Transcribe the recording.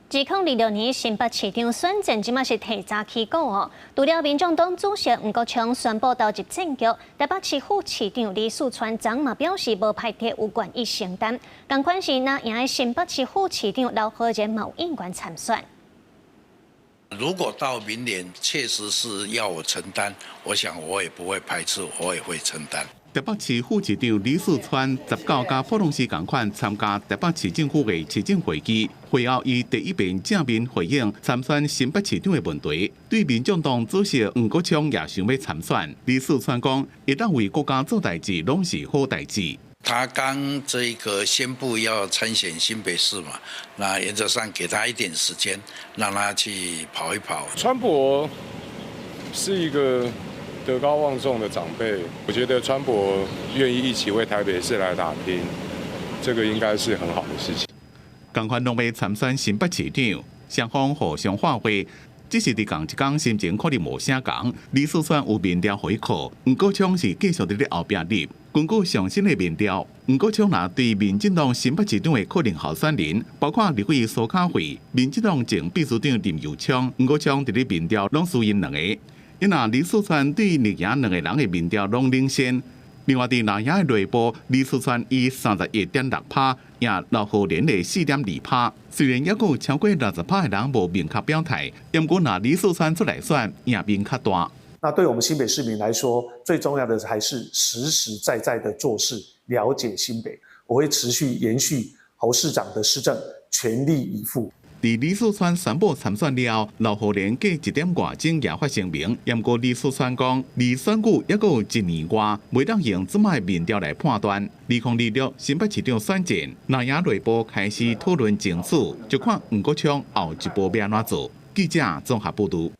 2026年新北市長選戰，這馬是提早起鼓哦。除了民眾黨主席黃國昌宣布投入戰局，台北市副市長李四川昨嘛表示無排斥有願意承擔。仝款是若贏的新北市副市長劉浩然嘛有意願參選。如果到明年確實是要我承擔，我想我也不會排斥，我也會承擔。台北市副市長李四川19佮普通市仝款參加台北市政府的市政會議，會後伊第一遍正面回應參選新北市長的問題。對民眾黨主席黃國昌也想欲參選，李四川講，會當為國家做代誌，攏是好代誌。他剛這個宣布要參選新北市嘛，那原則上給他一點時間，讓他去跑一跑。川博是一個德高望重的長輩，我覺得川博願意一起為台北市來打拼，這個應該是很好的事情。仝款攏欲參選新北市長，雙方互相喊話，只是佇仝一工心情可能無啥仝。李四川有民調予伊靠，黃國昌是繼續佇咧後壁入。根據上新的民調，黃國昌若對民進黨新北市長的可能候選人，包括立委蘇嘉惠、民進黨前秘書長林右昌，黃國昌佇咧民調攏輸𪜶兩个。因若李四川對綠營兩个人的民調攏領先。另外，佇藍營的內部，李四川以31.6%贏劉浩然的4.2%。雖然猶閣有超過60%的人無明確表態，毋過若李四川出來選，贏面較大。那對我們新北市民來說，最重要的還是實實在在的做事，了解新北。我會持續延續侯市長的施政，全力以赴。佇李四川宣布參選了後，劉浩然隔一點外鐘也發聲明。毋過李四川講，離選舉猶閣有一年外，袂當用這擺民調來判斷。2026新北市長選戰，藍營內部開始討論爭取，就看黃國昌後一步欲按怎做。記者綜合報導。